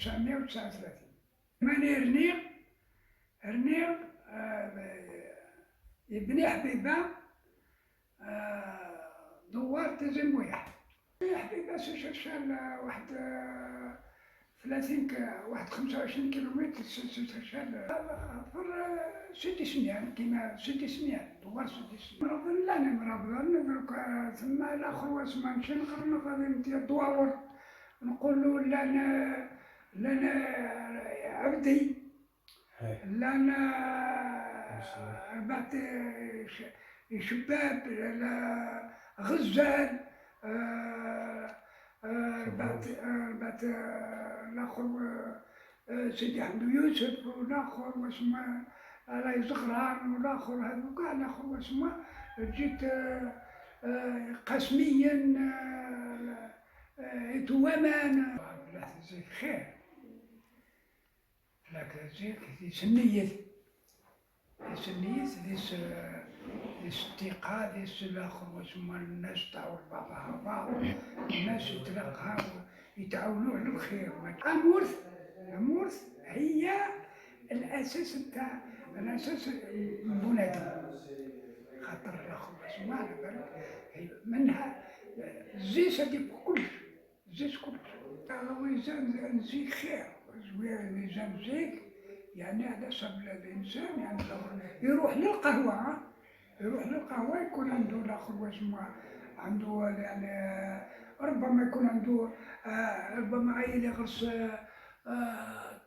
1939. ماني رنيغ رنيغ ابني حبيبه، دوار تيزي مويح. حبيبه سي شرشال واحد 30، واحد 25 كيلومتر سي شرشال سيدي سميان، كيما سيدي سميان، دوار سيدي سميان. مرض لا مرض دروك ثم الاخر واسمع نمشي نقرا غادي ندير دواور، نقول له لا انا لا انا عبدي لا انا بعت شباب لا غزال، بعت الاخر سيدي حمدو يوسف والاخر واسمه راي زغران والاخر هذو كاع الاخر واسمه جيت قسميا توامان زيك خير لك زيك سنيت سنيت ديس ديس الثقة ديس الآخر واسمه الناس تعاون بعضها بعض، الناس يتلقاو يتعاونوا على الخير. أمورث أمورث هي الأساس نتاع الأساس بنادم، خاطر الآخر واسمه على بالك منها الزيت هذيك كلش زيت كلش ويزان نزيك خير ويزان زيك، يعني على حسب الإنسان، يعني يروح للقهوة، يروح للقهوة يكون عنده الآخر واسمه عنده، يعني ربما يكون عنده ربما عيل يغرس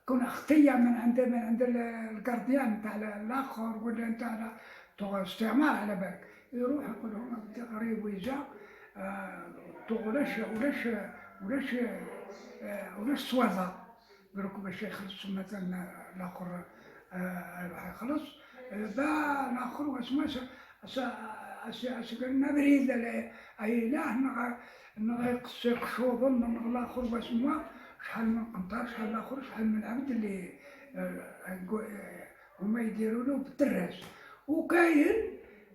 تكون خطية من عند ال gardien تاع الآخر ولا نتاع الاستعمار على بالك، يروح يقول لهم بدي غريب ويجا ولاش ولاش ولاش ولاش صوالة دروك باش يخلص مثلا الاخر يروح يخلص با الاخر واسمه قالنا بريد اي لا نغ يقص من الاخر واسمه شحال من قنطار شحال الاخر شحال من عبد اللي هما يديروا له بالدراس. وكاين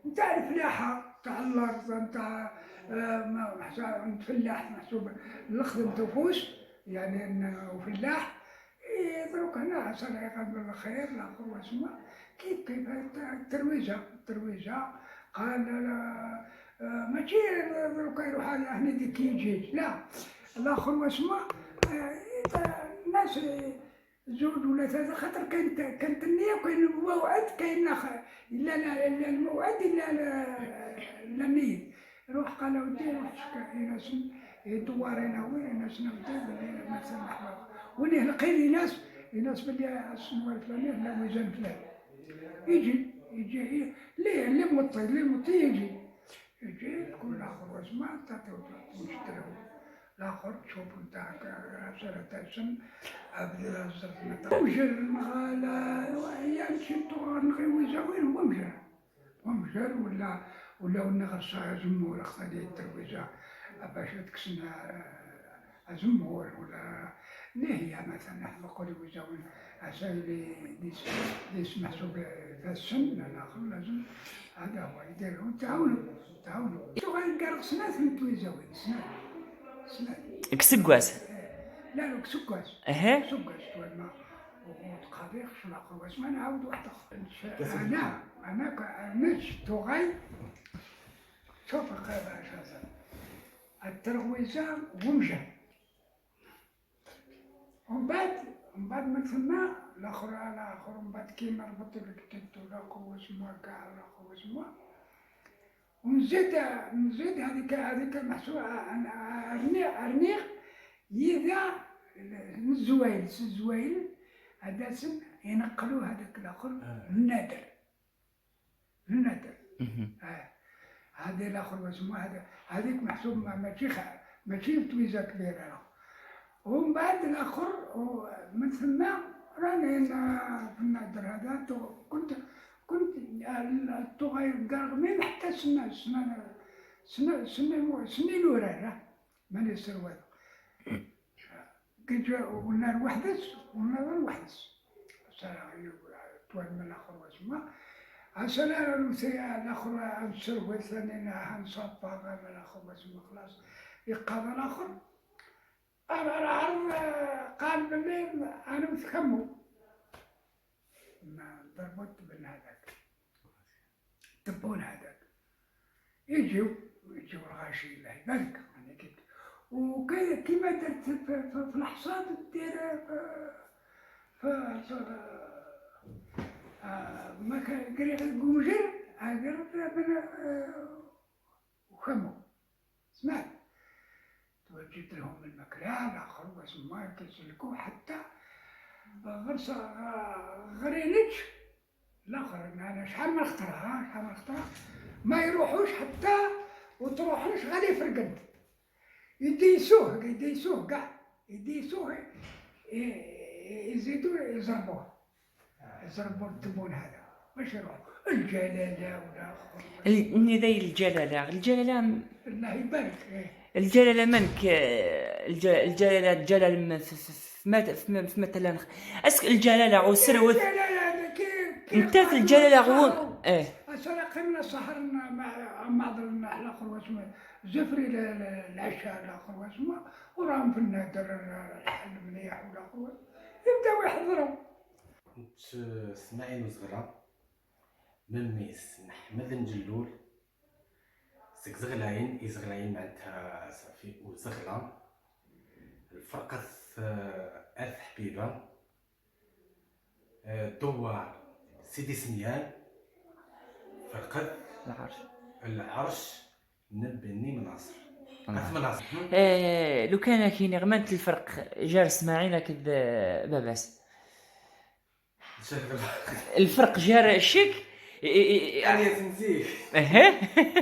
نتاع الفلاحه تاع الارض نتاع فلاح محسوب الخدم تفوس، يعني انه فلاح دروك هنا عسى يقبل الخير الاخر واسمه كيف كيف الترويجه الترويجه قال لا ماشي دروك يروح هنا ديك يجي لا الاخر واسمه الناس زوج ولا ثلاثة، خاطر كانت النية وكاين الموعد، كاين إلا لا الموعد إلا لا النية. روح قال ودي روح ناس دوارينا وين ناس نودي مثلا وين لقيني ناس ناس بلي السنوار الفلانية لا وزن فلان يجي يجي ليه اللي موطي يجي يجي تكون الآخر واسمع تعطيو تشتريو الآخر تشوف نتاعك عشرة تاع السن عبد الرزاق ومجر يعني شتو نغيوزا وين هو مجر ومجر ولا ولا ونغرس زمور خاطر الترويجة باش تكسنا زمور ولا نهي مثلا نقولوا ويزاون عسى اللي محسوب في السن الاخر لازم هذا هو يديروا تعاونوا تعاونوا غير سنات من تويزاوين سنات سنات كسكواس لا لا كسكواس اها كسكواس توالما وتقاضي خص الاخر واسمع نعاود واحد اخر. انا نش تغي شوف هذا الترويجه ومجا ومن بعد من ثم الاخر الاخر ومن بعد كيما ربط لك تيتو الاخر واسمو كاع الاخر واسمو ونزيد نزيد هذيك محسوب ارنيق يذا الزوايل الزوايل هذا سن ينقلوا هذاك الاخر النادر النادر. هذا الاخر واسمو هذا هذيك محسوب ماشي تويزه كبيره. ومن بعد الاخر من ثم راني في النادر هذا كنت الطغاي قارمين حتى سنة سنة سنة سنة سنين وراه ماني سروال كنت والنار وحدس والنار وحدس توال من الاخر واسمه عسى الاخر نسروال ثاني نصفى من الاخر واسمه خلاص يقاضى الاخر. عرض قال باللي انا متخمو ما ضربوا التبن هذاك، التبون هذاك. يجيو الغاشي، الله يبارك. يعني وكي كيما درت في الحصاد دير في ما كان قريب قومجر قرب من وخمو. سمعت، جبت لهم الماكلة الآخر واسمه كيسلكوا حتى غرس غرينتش الآخر. أنا شحال من خطرة، ها شحال من خطرة ما يروحوش حتى وتروحوش غادي فرقد، يديسوه يديسوه كاع يديسوه، يزيدوا يزربوه، يزربوا التبون هذا باش يروح الجلالة ولا النداي الجلالة، الجلالة. الله يبارك، إيه. الجلالة منك الجلالة، الجلال في مثلا est-ce que الجلالة عسروث الجلالة كي انت في الجلالة غون ايه. أسرق من السهر مع معضل الاخر واسمه زفري العشاء الاخر واسمه، وراهم في النادر الحل مليح والاخر يبداو يحضروا. كنت اسماعيل وزغرة مميس نحمد نجلول سك زغلاين إزغلاين معناتها صافي وزغلة الفرقة أث حبيبة دوار سيدي سميان فرقة العرش. العرش نبني مناصر أث مناصر. آه، لو كان كاين غمانت الفرق جار اسماعيل كد باباس الفرق جار الشك. أنا تنزيك. اها.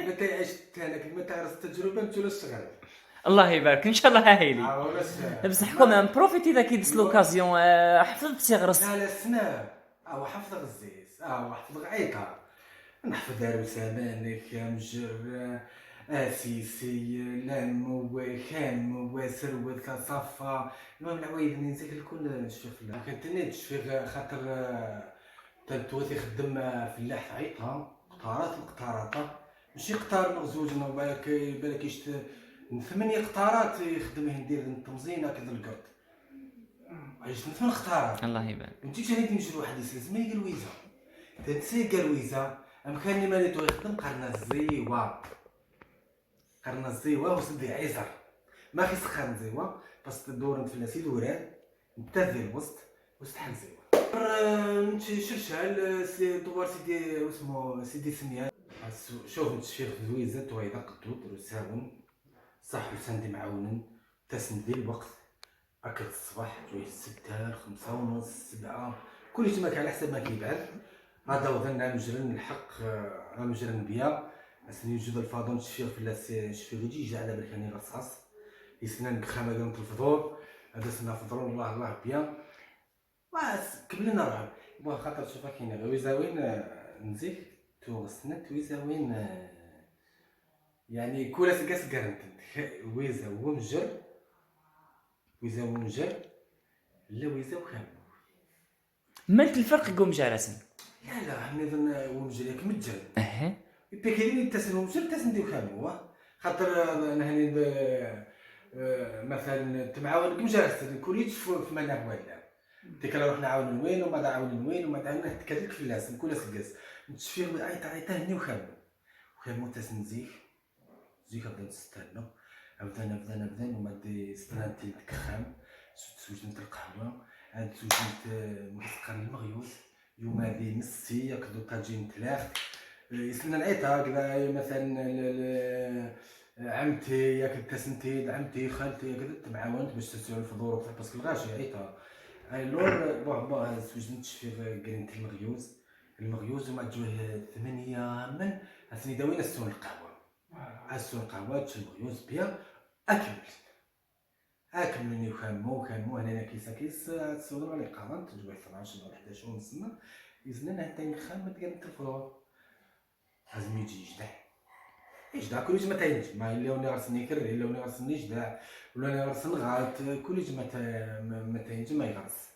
متى عشت انا متى عرفت التجربة انت ولا الشغل. الله يبارك، ان شاء الله هايلي. ولا بصح quand même profiter ذاك ديس l'occasion، حفظت سي غرس. لا لا سنا او حفظ غزيز او حفظ عيطه نحفظ دارو كمجر اسيسي لام وخام وسروت صفا. المهم العوايد نزيك الكل نشوف كنت نشوف خاطر تنتوث يخدم فلاح عيطها قطارات القطارات ماشي قطار مغزوج بالك بالك يشت 8 قطارات يخدم ندير التمزينه كذا القرد عايش 8 قطارات. الله يبارك. انت شنو تمشي لواحد يسلس ما يقلويزا تنسي قلويزا ام كان اللي ماليتو يخدم قرنا الزيوا قرنا الزيوا وسدي عزر ما خيس قرن زيوا بس تدور في الناس دوران انت في الوسط وسط زيوا نمشي شرشال سي دوار سيدي واسمو سيدي سميان. شوف نتشفيغ زويزة تويدا قدو رساون صح وساندي معاونن تسندي الوقت أكل الصباح جوي 6 5:30 7 كل تماك على حسب ما كيبعث. هذا وظن مجرن الحق مجرن بيا اسني يوجد الفاضون نتشفيغ في لاس نشفيغ يجي يجي على بالك غصاص يسنى نخامة قرنت الفطور هذا سنا فطور الله الله بيا واس كملنا الرعب بون خاطر تشوف كاين غير ويزاوين نزيك توغسنا تويزاوين يعني كل سكاس قرنت ويزا ومجر ويزا ومجر لا ويزا وخام. مالك الفرق قوم جالسن؟ لا لا نظن ومجر ياك متجر. اها. بكري تسن ومجر تسن ديو خام خاطر انا هاني مثلا تمعاون كم كليت في مناخ ولا ديك روح نعاون وين وما تعاون وين وما تعاون كذلك في اللازم كل سكاس نتشفي عيط عيطه هني وخامو وخامو تسن زيك زيك بدا نستنى ابدا ابدا ابدا وما دي سترانتي تكخام سوجنت القهوة عاد سوجنت مسقر المغيوس يوم هذه مسي ياكلو طاجين تلاخ يسنى العيطه هكذا مثلا عمتي ياك تسنتي عمتي خالتي كذا تمعاونت باش تسعوا الفطور parce que الغاشي عيطه alors bon bon سوجنت في قرينت المغيوز المغيوز وما تجوه 8 من اسني داوين السون القهوة السون القهوة تشرب المغيوز bien اكمل اكمل وخامو خامو هنا كيسا كيس تسولوا على قرن تجوه 12 ولا 11 ونص يزنن حتى نخام تقرنت الفطور لازم يجي يجدع يجدع كل ما تاينج ما الا وني غرسني كرر الا وني غرسني يجدع ولا ني غرسن غالط كل ما تاينج ما يغرس.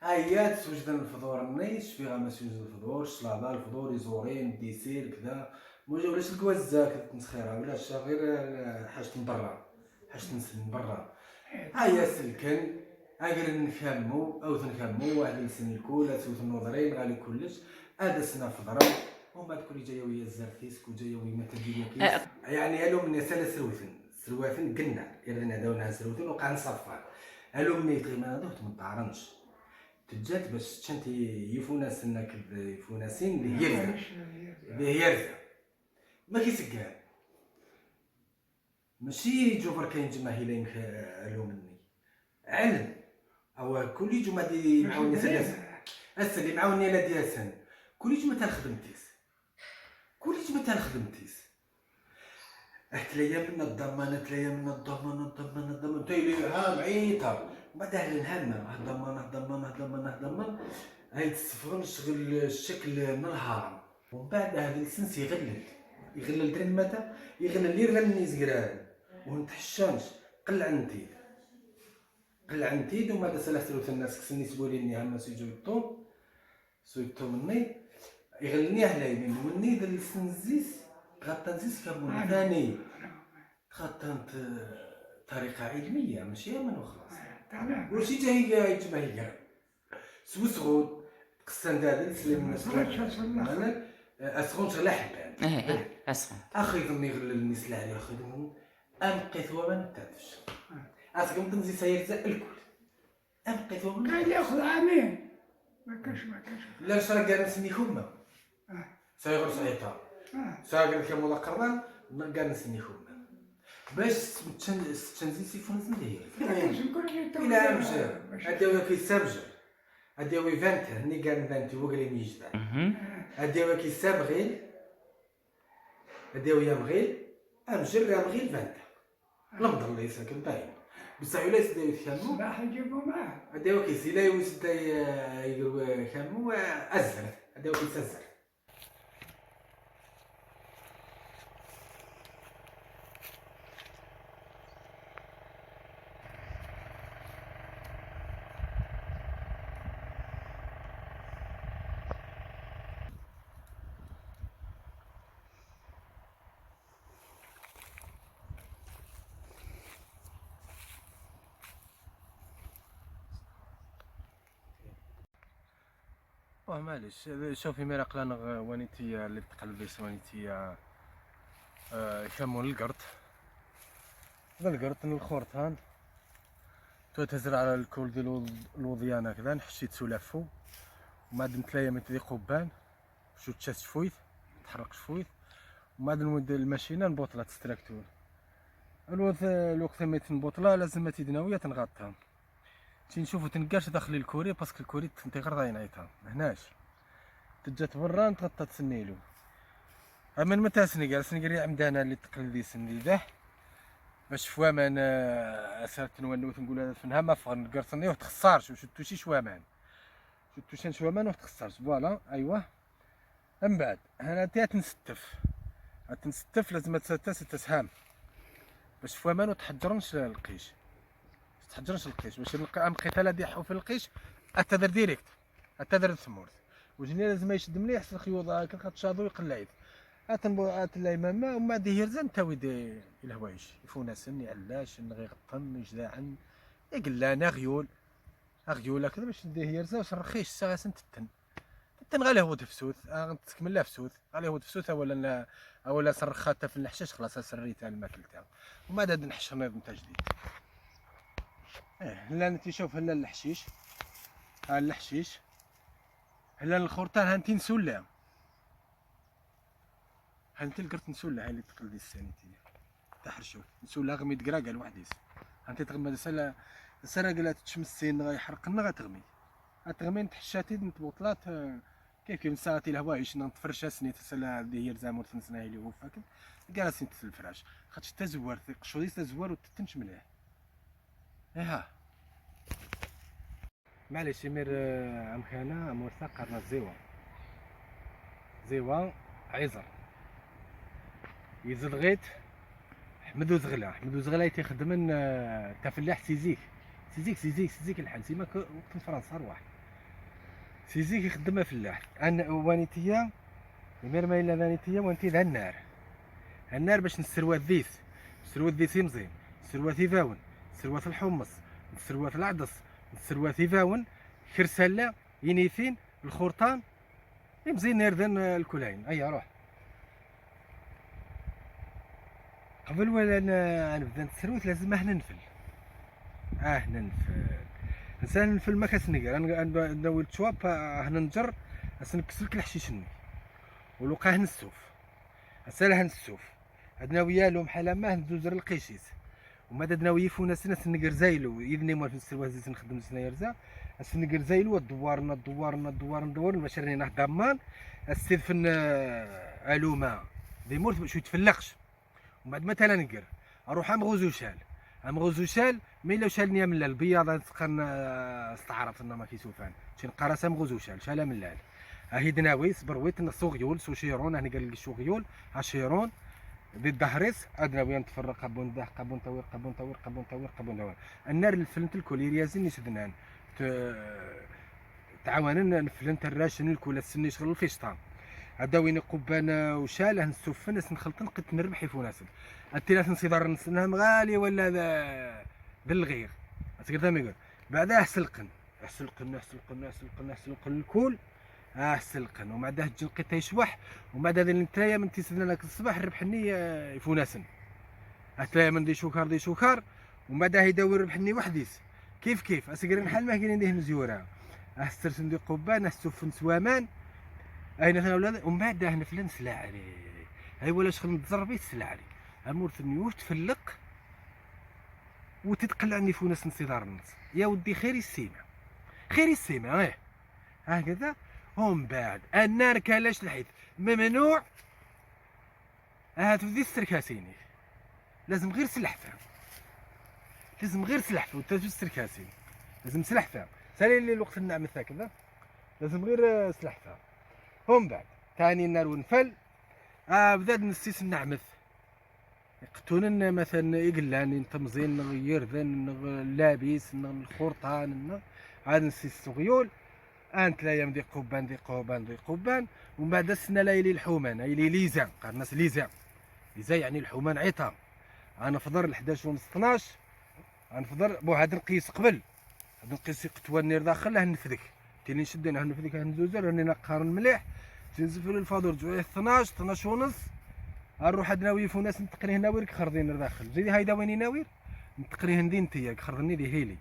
هيا تسوجد الفطور نيش في غا ما سوجد الفطور الشلاضه الفطور يزورين dessert كذا موجود ولاش الكوازا كتمسخيره ولاش غير حاجة من برا حاجة من برا. هيا سلكن اقر نخمو او تنخمو واحد السن الكل سوت النظرين غالي كلش هذا سنة فضرا ومن بعد كل جاية ويا الزرتيس كل جاية ويا ما تدير كيس. يعني الو من سنة سروثن سروثن قلنا يردنا داونا سروثن وقع نصفر الو من يتغي ما دوت ما تعرنش تجات باش تشنتي يفونا سنة يفونا سين اللي هي اللي هي يرزا ما كيسكر ماشي جوفر كاين جمع هي لا الو مني علم او كل جمعة دي معاوني سلاسل هسه اللي معاوني لا دياسن كل جمعة تنخدم تيس كل جمعة تنخدم تيس تلايا من الضمانة تلايا من الضمانة الضمانة الضمانة تايلي ها معيطة بعد اهل الهمة الضمانة الضمانة الضمانة الضمانة هاي تصفرن شغل الشكل من الهرم ومن بعد هذا السنس يغلل يغلل درين متى يغلل يرغل زقران ونتحشانش قلع نتيد قلع نتيد وما تسالح سلوت الناس كسني سواليني هما سيجو الطوم سويتو مني يغلني على يمين وني ذا السنزيس غطنزيس كمون ثاني غطنت طريقة علمية ماشي من وخلاص وشي تا هي يجمع هي سوسغود قسان دادل سليم الناس اسغون شغل حبان ايه اسغون اخي ظني غلل الناس لا عليه اخي انقي ثوابا تاتش اسقم تنزي سير الكل انقي ثوابا كان ياخذ عامين ما كاش ما كاش لا شرا كان نسني كوما سايغر سعيطا سايغر كم ولا قران كان نسني كوما باش تنزي سيفون زندي الى امجر هادي كيسامجر هادي وي فانت هني كان فانت هو قال لي يجدع هادي هو كيسامغيل هادي هو يمغيل امجر يمغيل فانت المضر اللي ساكن باين بصح ولا يسدا يتخمو صباح يجيبو معاه هادي هو كيسي لا يسدا يخمو ازر هادي هو كيسازر. معليش شوفي ميرا قلان وانيتي اللي تقلبيس وانيتي كمون القرط هذا القرط الخورتان تو تزرع على الكول ديال الوضيان هكذا نحشي تسولافو وما دمت تلايا من تذي قبان شو تشاس شفويت تحرق شفويت وما نود الماشينه نبوطله تستراكتور الوقت ما تنبوطله لازم تيدناويه تنغطها تي نشوفو تنقاش داخل الكوري باسكو الكوري تنتي غير ضاينعيتها هناش تجات برا نتغطى تسنيلو اما متى سنقال سنقال عمدانا اللي تقلدي سندي ده باش فوامان اسرت نونوت نقول هذا فنها ما فغ نقرصني وتخسرش وش توشي شوامان شو توشي شوامان وتخسرش فوالا ايوا. من بعد هنا تي تنستف تنستف لازم تستا سهام باش فوامان وتحجرنش القيش تحجرش القيش باش نلقى لا ديحو في القيش اتذر ديريكت اتذر الثمورت وجني لازم يشد مليح الخيوط هكا خاطر يقلعيت اتنبو اتلاي ماما وما دي هيرزان تاوي دي الهوايش يفونا سن علاش نغي غطن يجدعن يقلانا غيول غيول هكذا باش ندي هيرزا واش الرخيش الساعة تتن تتن غالي هو تفسوث تكمل لها فسوث غالي هو تفسوث اولا اولا سرخاتها في الحشاش خلاص سريتها الماكل تاعو وما بعد نحش نظام تاع جديد. هلا انت شوف هلا الحشيش ها الحشيش هلا الخرطان ها انت نسولا ها انت القرط نسولا هاي اللي تقلدي السنتي تحرشو نسولا غمي تقرا قال وحديس ها انت تغمى سلا سلا قالت تشمس السين غيحرق لنا غتغمي غتغمي نتحشاتي نتبوطلات كيف كيف نساتي الهوايش نتفرشا سني تسلا اللي هي زامور تنسنا اللي هو فاكن جالسين الفراش خاطش تزوار قشوري تزوار وتتنش مليح. ايها معليش مير امخانا مورثا قرنا زيوا زيوا عزر يزلغيت حمد وزغلا حمد وزغلا تيخدم تا فلاح سيزيك سيزيك سيزيك سيزيك الحال سيما وقت فرنسا رواح سيزيك يخدمها فلاح ان وانيتيا مير ما الا فانيتيا وانتي ذا النار النار باش نسروا الذيث نسروا الذيث مزيان نسروا ثيفاون نسروات الحمص، نسروات العدس، نسروات يفاون، كرسالة، ينيثين، الخرطان، مزيان نردن الكلين. هيا روح. قبل ولا نبدا نتسروت لازم احنا نفل. ننفل. انسان نفل ما كتنقر، انا ناوي التشواب هنا نجر نكسر لك الحشيشني ولقاه نسوف. اسالها نسوف. عندنا ويالو بحال ما ندوزر القيشيت. وما دادنا ويفونا سنة سنقر زايلو يذني موالف نسروه زيت نخدم سنة يرزا سنقر زايلو دوارنا دوارنا دوارنا دوارنا باش راني نهض ضمان السيد فن الوما دي مورت باش يتفلقش. ومن بعد مثلا نقر اروح امغوزو شال امغوزو شال مي لو شالني من البياض نتقن استعرف ان ما كيسوفان شي نقرا امغوزو شال شالا من لال اهي دناوي صبرويت نسوغيول سوشيرون هني قال لك شوغيول هاشيرون دي الدهريس ادنا نتفرق قبون ده قبون طوير قبون طوير قبون طوير قبون طوير النار الفلنت الكل يريازين يسدنان تعاونن نفلنت الراشن الكل السني شغل الفيشطان هذا وين قبان وشاله نسوفن نخلطن قد نربح يفوناسن التلاث نصيدار نسنهم غالي ولا بالغير تقدر ما يقول بعدها سلقن سلقن سلقن سلقن سلقن الكل سلقن ومن بعدها تجي لقيتها يشوح ومن بعد هذه التلايا من تيسدنا لك الصباح ربحني يفوناسن التلايا من دي شوكار دي شوكار ومن بعدها يداوي ربحني وحديس كيف كيف اسقرن حال ما كاين نديه مزيوره استرسن دي قبان استوفن سوامان اين ثنا ولاد ومن بعد نفلن سلاعري هاي ولا شغل نتزربي سلاعري امور ثنيوش تفلق وتتقلعني فوناس نصيدار النص يا ودي خير السيمه خير السيمه ايه هكذا. ومن بعد النار كلاش الحيط ممنوع هاتو ذي السركاسيني لازم غير سلحفه لازم غير سلحفه وتاتو السركاسين لازم سلحفه سالي اللي الوقت النعم هكذا لازم غير سلحفه. ومن بعد ثاني النار ونفل بدا نسيس النعمث يقتلون مثلا يقلان تمزين يرذن اللابيس الخرطان عاد نسيس الغيول انت لا يم دي قبان دي قبان دي قبان. ومن بعد السنه لا يلي الحومان يلي ليزا قال الناس ليزا ليزا يعني الحومان عطا. انا فضر 11 ونص 12 غنفضر بو هاد نقيس قبل هاد نقيس قتوى النير داخل نفذك تيني نشد انا نفذك نزوزر راني نقارن مليح تنزفر الفادور جوع 12 12 ونص نروح عندنا ويفو ناس نتقريه ناوير كخرضين داخل زيدي هايدا ويني ناوير نتقريه ندي نتيا كخرضني دي هيلي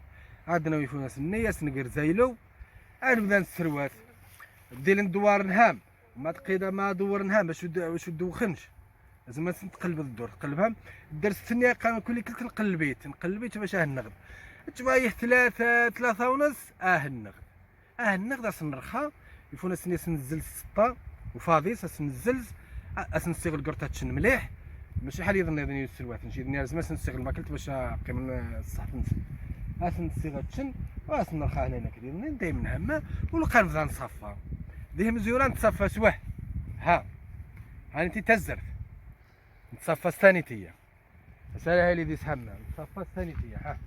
عندنا ويفو ناس النياس نقر زايلو نبدا نسروات بدي ندوار نهام ما تقيدا ما دور نهام باش دوخنش لازم تقلب الدور تقلبها درس الثانية قام كل كلت نقلبيت نقلبيت باش النغد توايه 3 3 ونص النغد النغد اسنرخا يفونا سني سنزل 6 وفاضي سنزل اسنسيغ الكرطه تشن مليح ماشي حال يظن يظن السلوات نشي لازم اسنسيغ الماكلت باش قيم الصح نسل اسنسيغ تشن واسنرخا هنا كدير دايما هما ولقى نبدا نصفى ديه مزيوران تصفى سواه ها انت تزرت نتصفى الثانيتية سالها هاي اللي ديس همة نتصفى الثانيتية ها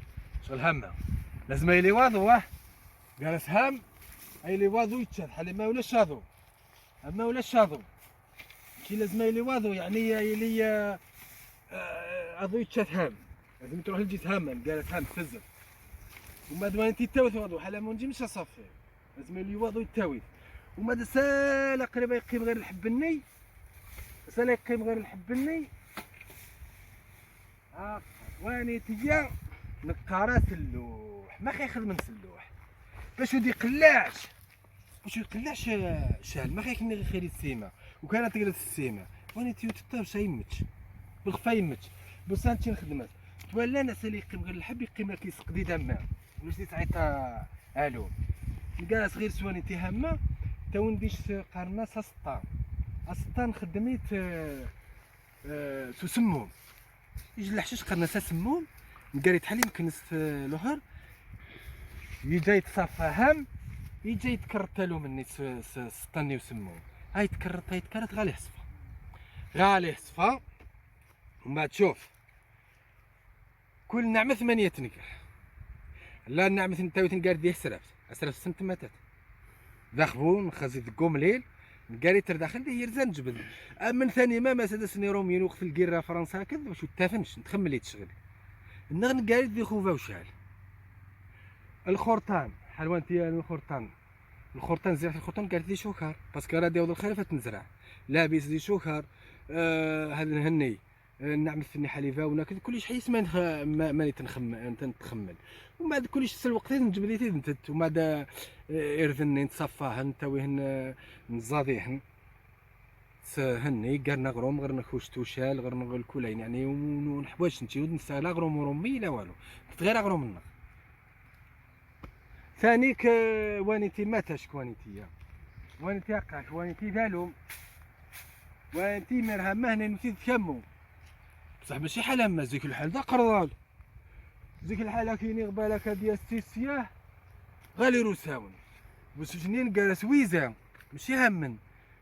شغل همة لازم يلي واضو قال هام هاي واضو يتشاد حال ما ولا شاضو اما ولا شاضو كي لازم يلي واضو يعني يلي اضو يتشاد هام لازم تروح لجيت هامة قالت هام تزر وما دوان انت تاوث واضو حال ما نجي مش صافي لازم يلي واضو يتاوي وما سالا قريبا يقيم غير الحب الني سالا يقيم غير الحب الني واني تيا نقارات اللوح ما خيخدم من سلوح باش ودي قلاش باش يقلاش شال ما خيكني غير خير السيمه وكانت تقلت السيمه واني تيو تطيب شايمتش بالخفا يمتش بصح انت الخدمات ولا ناس اللي يقيم غير الحب يقيم لك يسقدي دما واش تعيط الو جالس غير سواني تيهما تا نديش قارنا سطا سطا نخدميت سموم يجي الحشيش قرنا سموم نقاري تحلي يمكن لهر يجي يتصافى هم يجي يتكرتلو مني سطني وسموم هاي تكرت هاي تكرت غالي حصفه غالي حصفه. ومن بعد شوف كل نعمه 8 تنقر لا النعمه نتاوي تنقار دي سرفت اسرف سنتماتات ذاخبون خزيت قوم ليل نقاري تر داخل دي يرزان جبل من ثاني ما سادس نيروميين وقت الكيرة فرنسا كذا باش تافنش نتخمل تشغل النغن قاعد دي خوفا وشال الخرطان حلوان تيان الخرطان الخرطان زرعت الخرطان قالت لي شوكار parce que راه ديال الخير تنزرع لابس دي شوكار هذا نهني نعمل فني حليفة وناكل كلش حيس ما ماني تنتخمل ومن بعد كلش الوقت نجبد لي نتت ومن بعد ارذني نتصفاه نتاويهن نزاضيهن هني قرنا غروم غير نخوش توشال غير نغل كولين يعني ونحواش نتي ونسى لا غروم رومي لا والو غير غروم النغ ثانيك وانيتي ما تشك وانيتي وانيتي قاك وانيتي ذالوم وانتي مرها مهنا نتي تكمو بصح ماشي حالة ما زيك الحال دا قرضال زيك الحالة كاينين غبالك ديال السياه غالي روساون وسجنين جالس ويزا ماشي همن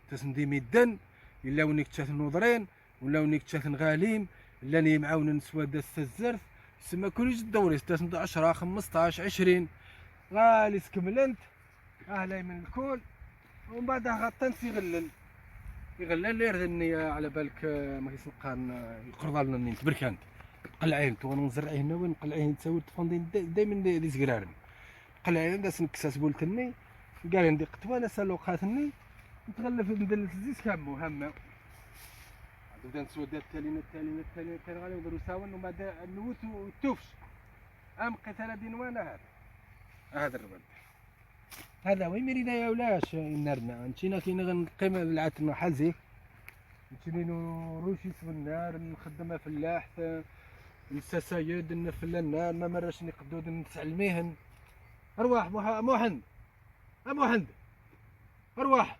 تسندي ميدن الا ونيك تشات نوضرين ولا ونيك تشات غاليم الا ني معاون نسواد الزرف سما كلش الدوري 10 15 20 غالي سكملنت اهلا من الكل ومن بعد غطنت يغلل يغلل يرذني على بالك ما كيسنقان يقرض لنا نين تبركانت قلعين تو نزرعيه هنا وين قلعيه تساوي تفوندين دائما دي زكرارن قلعين داس نكساس بولتني قال عندي قتوانه سالوقاتني نتغلف ندلت الزيت كامو هما نبدا نسود التالين التالين التالين التالين غادي نديرو ساون ومن بعد نوت والتوفش ام قتال دينوانا هذا هذا الربد هذا وين مريدا يا ولاش نرنا نمشينا كاين غنقيم العتمة حال زيك نمشي نروشي النار نخدمها فلاح نساسايد نفل النار ما مراش نقدو نتعلميهن ارواح موحند موحند ارواح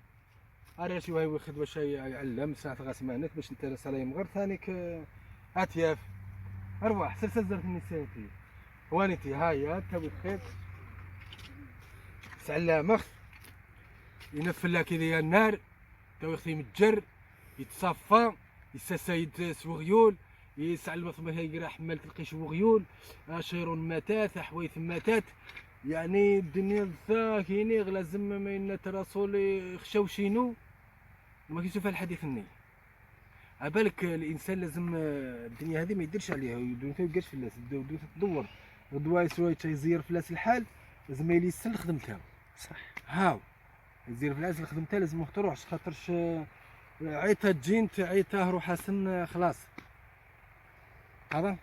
اراشي وهي ويخد واش يعلم ساعة غاسمانك باش انت سلايم غير ثانيك اتياف ارواح سلسل زرت النساء وانتي هايا تاوي الخيط سعلامخ ينفل لك ديال النار تاوي خصو متجر يتصفى يساسايد سوغيول يسعل ثم يقرا حمال تلقي شوغيول شيرون ماتات حويث ماتات يعني الدنيا كاينين لازم ما ين تراسول خشاوشينو ما كيشوف الحديث الني عبالك الانسان لازم الدنيا هذه ما يديرش عليها يدون يلقاش فلاس تدور غدوه يسوي يزير فلاس الحال لازم يليسن خدمتها صح هاو يزير فلاس خدمتها لازم ما تروحش خاطرش عيطها تجي انت عيطها روح حسن خلاص هذا.